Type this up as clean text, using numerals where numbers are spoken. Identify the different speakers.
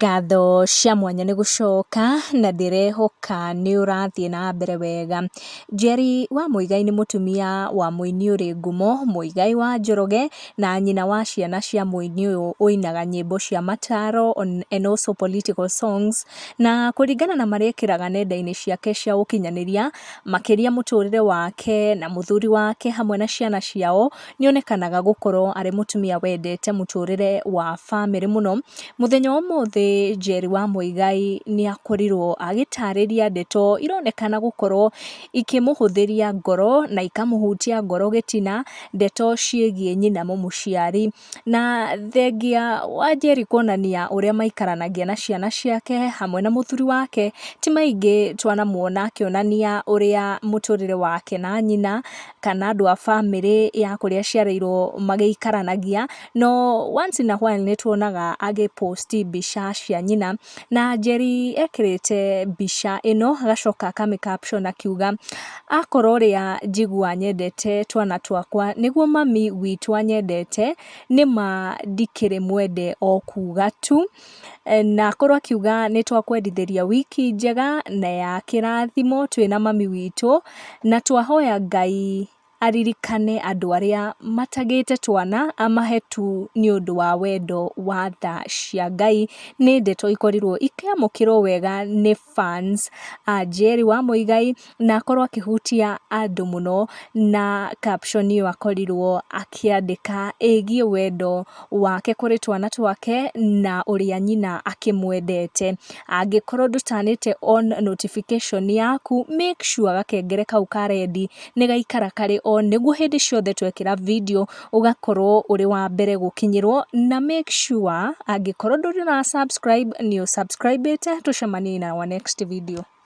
Speaker 1: Ngatho cia mwanya nĩ gũcoka na ndĩrehoka nĩ ũrathiĩ na mbere wega. Njeri wa Muigai nĩ mũtumia wa mũini ũrĩ ngumo Muigai wa Njoroge na nyina wa ciana cia mũini ũyũ ũinaga nyĩmbo cia mataro and also political songs. Na kũringana na marĩa ekĩraga nenda-inĩ ciake cia ũkinyanĩria, makĩria mũtũrĩre wake na mũthuri wake hamwe na ciana ciao, nĩ onekanaga gũkorwo arĩ mũtumia wendete mũtũrĩre wa bamĩrĩ mũno. Mũthenya wa ũmũthĩ Njeri wa Muigai nĩ akorirwo agĩtarĩria ndeto ironekana gũkorwo ikĩmũhũthĩria ngoro na ikamũhutia ngoro gĩtina, ndeto ciĩgiĩ nyina mũmũciari. Na thengia wa Njeri kuonania ũrĩa maikaranagia na ciana ciake hamwe na mũthuri wake, ti maingĩ twanamuona akĩonania ũrĩa mũtũrĩre wake na nyina kana andũ a bamĩrĩ ya kũrĩa aciarĩirwo magĩikaranagia, no once in a while nĩ tuonaga agĩ post mbica cia nyina. Na Njeri ekĩrĩte mbica ĩno agacoka akamĩ caption akiuga, "Akorwo ũrĩa njiguaga nyendete twana twakwa nĩguo mami witũ anyendete, nĩma ndikĩrĩ mwende o kuga tu." Na akorwo akiuga nĩ twakwendithĩria wiki njega na ya kĩrathimo twĩna mami witũ, na twahoya Ngai aririkane andũ arĩa matagĩte twana amahe tu nĩ ũndũ wa wendo wa tha cia Ngai. Nĩ ndeto ikorirwo ikĩamũkĩrwo wega nĩ fans a Njeri wa Muigai na akorwo akĩhutia andũ mũno na caption ĩyo akorirwo akĩandĩka ĩgiĩ wendo wake kũrĩ twana twake na ũrĩa nyina akĩmwendete. Angĩkorwo ndũtanĩte on notification yaku, make sure gakengere kau ka red nĩ gaikara karĩ on nĩguo hĩndĩ ciothe twekĩra video ũgakorwo ũrĩ wa mbere gũkinyĩrwo, na make sure angĩkorwo ndũrĩ ũra subscribe nĩ ũ subscribe ĩte. Tũcemanie in our next video.